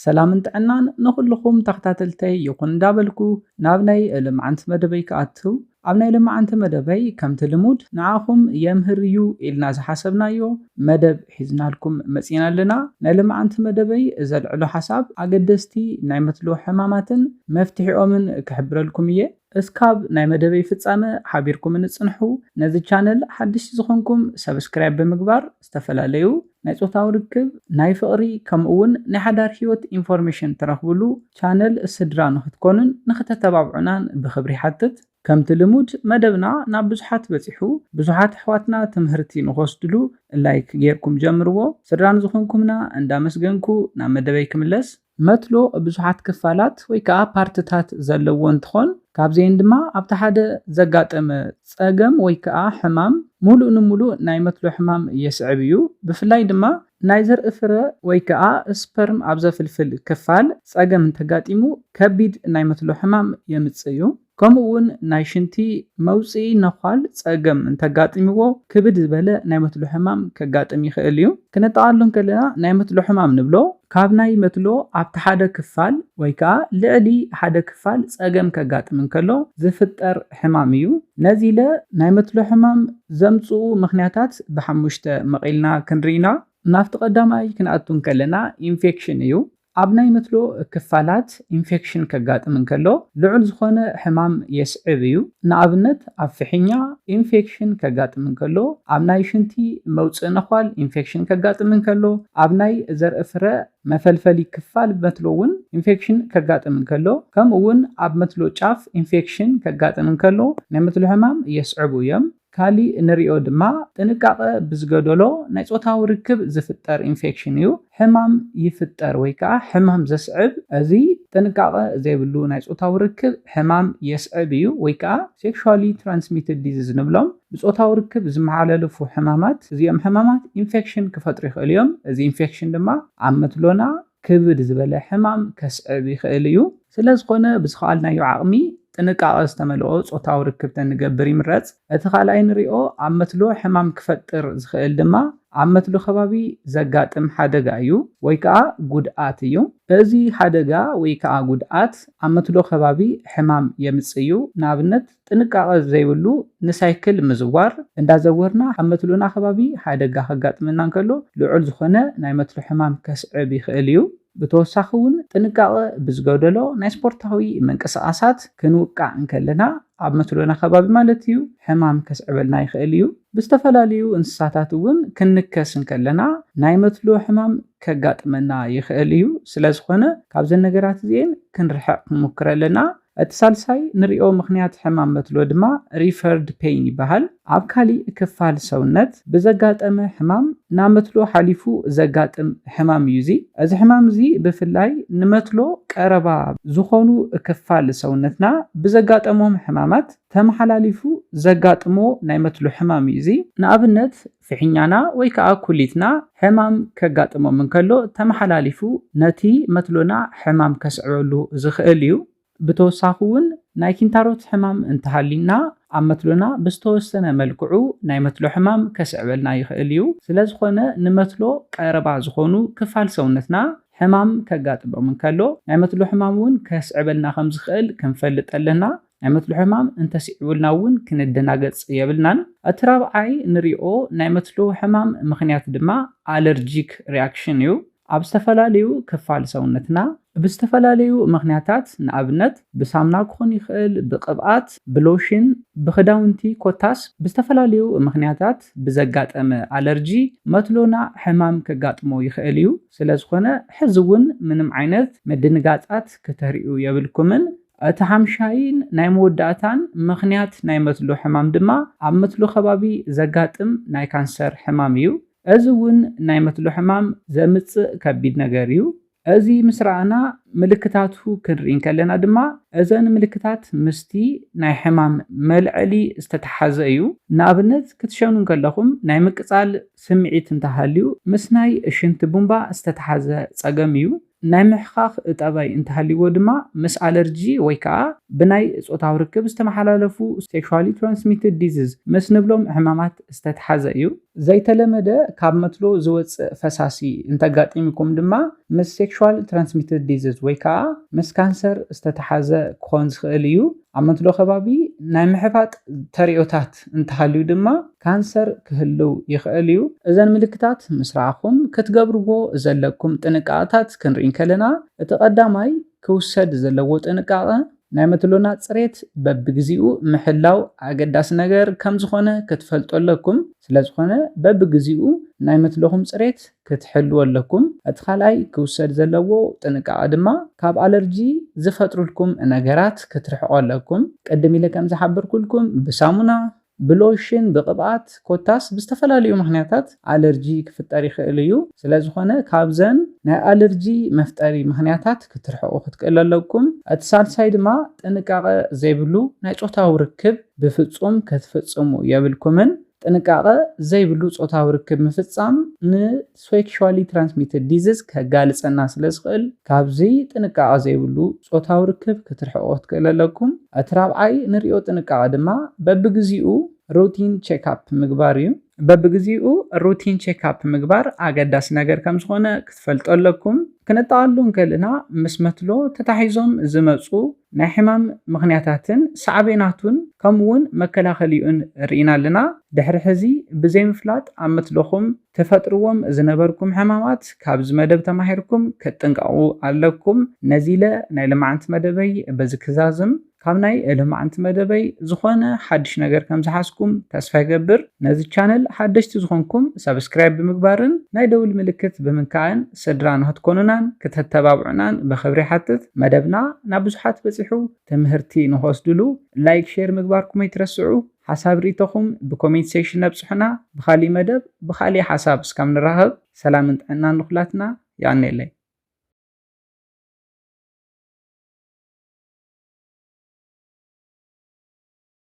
ሰላምን ጥዕናን ንኹልኹም ተኸታተልተይ ይኹን እንዳበልኩ ናብ ናይ ልምዓንቲ መደበይ ክኣትው፣ ኣብ ናይ ልምዓንቲ መደበይ ከምቲ ልሙድ ንዓኹም የምህር እዩ ኢልና ዝሓሰብናዮ መደብ ሒዝናልኩም መጺና ኣለና። ናይ ልምዓንቲ መደበይ ዘልዕሎ ሓሳብ ኣገደስቲ ናይ መትሎ ሕማማትን መፍትሒኦምን ክሕብረልኩም እየ። እስካብ ናይ መደበይ ፍጻመ ሓቢርኩም ንጽንሑ። ነዚ ቻነል ሓድሽ ዝኾንኩም ሰብስክራይብ ብምግባር ዝተፈላለዩ ናይ ጾታዊ ርክብ፣ ናይ ፍቕሪ፣ ከምኡ እውን ናይ ሓዳር ህይወት ኢንፎርሜሽን ትረኽብሉ ቻነል ስድራ ንኽትኮኑን ንኽተተባብዑናን ብኽብሪ ሓትት። ከምቲ ልሙድ መደብና ናብ ብዙሓት በጺሑ፣ ብዙሓት ኣሕዋትና ትምህርቲ ንኽወስድሉ ላይክ ጌርኩም ጀምርዎ። ስድራ ንዝኾንኩምና እንዳመስገንኩ ናብ መደበይ ክምለስ። መትሎ ብዙሓት ክፋላት ወይ ከዓ ፓርትታት ዘለዎ እንትኾን፣ ካብዚኤን ድማ ኣብቲ ሓደ ዘጋጠመ ጸገም ወይ ከዓ ሕማም ሙሉእ ንሙሉእ ናይ መትሎ ሕማም የስዕብ እዩ። ብፍላይ ድማ ናይ ዘርኢ ፍረ ወይ ከዓ ስፐርም ኣብ ዘፍልፍል ክፋል ጸገም እንተጋጢሙ ከቢድ ናይ መትሎ ሕማም የምጽእ እዩ። ከምኡ እውን ናይ ሽንቲ መውፅኢ ነዃል ጸገም እንተጋጢምዎ ክብድ ዝበለ ናይ መትሎ ሕማም ከጋጥም ይኽእል እዩ። ክነጠቓሎ እንከለና ናይ መትሎ ሕማም ንብሎ ካብ ናይ መትሎ ኣብቲ ሓደ ክፋል ወይ ከዓ ልዕሊ ሓደ ክፋል ጸገም ከጋጥም እንከሎ ዝፍጠር ሕማም እዩ። ነዚ ኢለ ናይ መትሎ ሕማም ዘምፅኡ ምኽንያታት ብሓሙሽተ መቒልና ክንርኢና። ናብቲ ቀዳማይ ክንኣቱ እንከለና ኢንፌክሽን እዩ። ኣብ ናይ መትሎ ክፋላት ኢንፌክሽን ከጋጥም እንከሎ ልዑል ዝኾነ ሕማም የስዕብ እዩ። ንኣብነት ኣብ ፍሕኛ ኢንፌክሽን ከጋጥም እንከሎ፣ ኣብ ናይ ሽንቲ መውፅኢ ነዃል ኢንፌክሽን ከጋጥም እንከሎ፣ ኣብ ናይ ዘርኢ ፍረ መፈልፈሊ ክፋል መትሎ እውን ኢንፌክሽን ከጋጥም እንከሎ፣ ከምኡ እውን ኣብ መትሎ ጫፍ ኢንፌክሽን ከጋጥም እንከሎ ናይ መትሎ ሕማም የስዕቡ እዮም። ካሊእ ንሪኦ ድማ ጥንቃቐ ብዝገደሎ ናይ ጾታዊ ርክብ ዝፍጠር ኢንፌክሽን እዩ። ሕማም ይፍጠር ወይ ከዓ ሕማም ዘስዕብ፣ እዚ ጥንቃቐ ዘይብሉ ናይ ጾታዊ ርክብ ሕማም የስዕብ እዩ ወይ ከዓ ሴክሹዋሊ ትራንስሚትድ ዲዚዝ ንብሎም። ብጾታዊ ርክብ ዝመሓላለፉ ሕማማት፣ እዚኦም ሕማማት ኢንፌክሽን ክፈጥሩ ይኽእሉ እዮም። እዚ ኢንፌክሽን ድማ ኣብ መትሎና ክብድ ዝበለ ሕማም ከስዕብ ይኽእል እዩ። ስለ ዝኾነ ብዝኸኣልናዮ ዓቕሚ ጥንቃቐ ዝተመልኦ ጾታዊ ርክብ ተንገብር ይምረጽ። እቲ ካልኣይ ንሪኦ ኣብ መትሎ ሕማም ክፈጥር ዝኽእል ድማ ኣብ መትሎ ከባቢ ዘጋጥም ሓደጋ እዩ ወይ ከዓ ጉድኣት እዩ። እዚ ሓደጋ ወይ ከዓ ጉድኣት ኣብ መትሎ ከባቢ ሕማም የምጽእ እዩ። ንኣብነት ጥንቃቐ ዘይብሉ ንሳይክል ምዝዋር፣ እንዳዘወርና ኣብ መትሎና ከባቢ ሓደጋ ከጋጥመና እንከሎ ልዑል ዝኾነ ናይ መትሎ ሕማም ከስዕብ ይኽእል እዩ። ብተወሳኺ እውን ጥንቃቐ ብዝጎደሎ ናይ ስፖርታዊ ምንቅስቓሳት ክንውቃዕ እንከለና ኣብ መትሎና ከባቢ ማለት እዩ ሕማም ከስዕበልና ይኽእል እዩ። ብዝተፈላለዩ እንስሳታት እውን ክንንከስ እንከለና ናይ መትሎ ሕማም ከጋጥመና ይኽእል እዩ። ስለ ዝኾነ ካብዘን ነገራት እዚኤን ክንርሕቕ ክንሙክር ኣለና። እቲ ሳልሳይ ንሪኦ ምኽንያት ሕማም መትሎ ድማ ሪፈርድ ፔይን ይበሃል። ኣብ ካሊእ ክፋል ሰውነት ብዘጋጠመ ሕማም ናብ መትሎ ሓሊፉ ዘጋጥም ሕማም እዩ እዚ። እዚ ሕማም እዚ ብፍላይ ንመትሎ ቀረባ ዝኾኑ ክፋል ሰውነትና ብዘጋጠሞም ሕማማት ተመሓላሊፉ ዘጋጥሞ ናይ መትሎ ሕማም እዩ እዚ። ንኣብነት ፍሕኛና ወይ ከዓ ኩሊትና ሕማም ከጋጥሞም እንከሎ ተመሓላሊፉ ነቲ መትሎና ሕማም ከስዕበሉ ዝኽእል እዩ። ብተወሳኺ እውን ናይ ኪንታሮት ሕማም እንተሃሊና ኣብ መትሎና ብዝተወሰነ መልክዑ ናይ መትሎ ሕማም ከስዕበልና ይኽእል እዩ። ስለ ዝኾነ ንመትሎ ቀረባ ዝኾኑ ክፋል ሰውነትና ሕማም ከጋጥሞም እንከሎ ናይ መትሎ ሕማም እውን ከስዕበልና ከም ዝኽእል ክንፈልጥ ኣለና። ናይ መትሎ ሕማም እንተስዒቡልና እውን ክንደናገጽ የብልናን። እቲ ራብዓይ ንሪኦ ናይ መትሎ ሕማም ምኽንያት ድማ ኣለርጂክ ሪያክሽን እዩ። ኣብ ዝተፈላለዩ ክፋል ሰውነትና ብዝተፈላለዩ ምኽንያታት፣ ንኣብነት ብሳምና ክኾን ይኽእል፣ ብቅብኣት፣ ብሎሽን፣ ብኽዳውንቲ፣ ኮታስ ብዝተፈላለዩ ምኽንያታት ብዘጋጠመ ኣለርጂ መትሎና ሕማም ከጋጥሞ ይኽእል እዩ። ስለ ዝኾነ ሕዚ እውን ምንም ዓይነት ምድንጋጻት ክተርእዩ የብልኩምን። እቲ ሓምሻይን ናይ መወዳእታን ምኽንያት ናይ መትሎ ሕማም ድማ ኣብ መትሎ ከባቢ ዘጋጥም ናይ ካንሰር ሕማም እዩ። እዚ እውን ናይ መትሎ ሕማም ዘምጽእ ከቢድ ነገር እዩ። እዚ ምስ ረኣና ምልክታቱ ክንርኢ እንከለና ድማ እዘን ምልክታት ምስቲ ናይ ሕማም መልዐሊ ዝተተሓዘ እዩ። ንኣብነት ክትሸኑ እንከለኹም ናይ ምቅጻል ስምዒት እንተሃልዩ ምስ ናይ ሽንቲ ቡንባ ዝተተሓዘ ጸገም እዩ። ናይ ምሕኻኽ ጠባይ እንተሃልይዎ ድማ ምስ ኣለርጂ ወይ ከዓ ብናይ ጾታዊ ርክብ ዝተመሓላለፉ sexually transmitted disease ምስ ንብሎም ሕማማት ዝተተሓዘ እዩ። ዘይተለመደ ካብ መትሎ ዝወፅእ ፈሳሲ እንተጋጢምኩም ድማ ምስ sexual transmitted disease ወይ ከዓ ምስ ካንሰር ዝተተሓዘ ክኾን ዝኽእል እዩ። ኣብ መትሎ ከባቢ ናይ ምሕፋጥ ተርእዮታት እንተሃልዩ ድማ ካንሰር ክህልው ይኽእል እዩ። እዘን ምልክታት ምስ ረኣኹም ክትገብርዎ ዘለኩም ጥንቃቐታት ክንርኢ እንከለና እቲ ቀዳማይ ክውሰድ ዘለዎ ጥንቃቐ ናይ መትሎና ፅሬት በብግዚኡ ምሕላው ኣገዳሲ ነገር ከም ዝኾነ ክትፈልጡ ኣለኩም። ስለ ዝኾነ በብግዚኡ ናይ መትሎኹም ፅሬት ክትሕልው ኣለኩም። እቲ ካልኣይ ክውሰድ ዘለዎ ጥንቃቐ ድማ ካብ ኣለርጂ ዝፈጥሩልኩም ነገራት ክትርሕቁ ኣለኩም። ቅድም ኢለ ከም ዝሓበርኩልኩም ብሳሙና ብሎሽን ብቅብኣት ኮታስ ብዝተፈላለዩ ምክንያታት ኣለርጂ ክፍጠር ይኽእል እዩ። ስለ ዝኾነ ካብዘን ናይ ኣለርጂ መፍጠሪ ምክንያታት ክትርሕቁ ክትክእሉ ኣለኩም። እቲ ሳልሳይ ድማ ጥንቃቐ ዘይብሉ ናይ ጾታዊ ርክብ ብፍጹም ክትፍጽሙ የብልኩምን። ጥንቃቐ ዘይብሉ ጾታዊ ርክብ ምፍጻም ን sexually transmitted disease ከጋልጸና ስለ ዝኽእል ካብዚ ጥንቃቐ ዘይብሉ ጾታዊ ርክብ ክትርሕቁ ክትክእሉ ኣለኩም። እቲ ራብዓይ ንሪኦ ጥንቃቐ ድማ በብግዚኡ routine check up ምግባር እዩ። በብግዚኡ routine check up ምግባር ኣገዳሲ ነገር ከም ዝኾነ ክትፈልጡ ኣለኩም። ክነጠቓሉ እንከለና ምስ መትሎ ተታሒዞም ዝመፁ ናይ ሕማም ምኽንያታትን ሳዕቤናቱን ከምኡ እውን መከላኸሊኡን ርኢና ኣለና። ድሕሪ ሕዚ ብዘይምፍላጥ ኣብ መትሎኹም ትፈጥርዎም ዝነበርኩም ሕማማት ካብዚ መደብ ተማሂርኩም ክትጥንቀቑ ኣለኩም። ነዚ ኢለ ናይ ልማዓንቲ መደበይ በዚ ክዛዝም። ካብ ናይ ልማዓንቲ መደበይ ዝኾነ ሓድሽ ነገር ከም ዝሓዝኩም ተስፋ ይገብር። ነዚ ቻነል ሓደሽቲ ዝኾንኩም subscribe ብምግባርን ናይ ደውል ምልክት ብምንካእን ስድራ ንክትኮኑናን ክተተባብዑናን ብኽብሪ ሓትት። መደብና ናብ ብዙሓት በፂሑ ትምህርቲ ንክወስድሉ like፣ share ምግባርኩም ኣይትረስዑ። ሓሳብ ርእይቶኹም ብ comment section ኣብፅሑና። ብኻሊእ መደብ ብኻሊእ ሓሳብ እስካብ ንራኸብ ሰላምን ጥዕናን ንኹላትና። የቐንየለይ።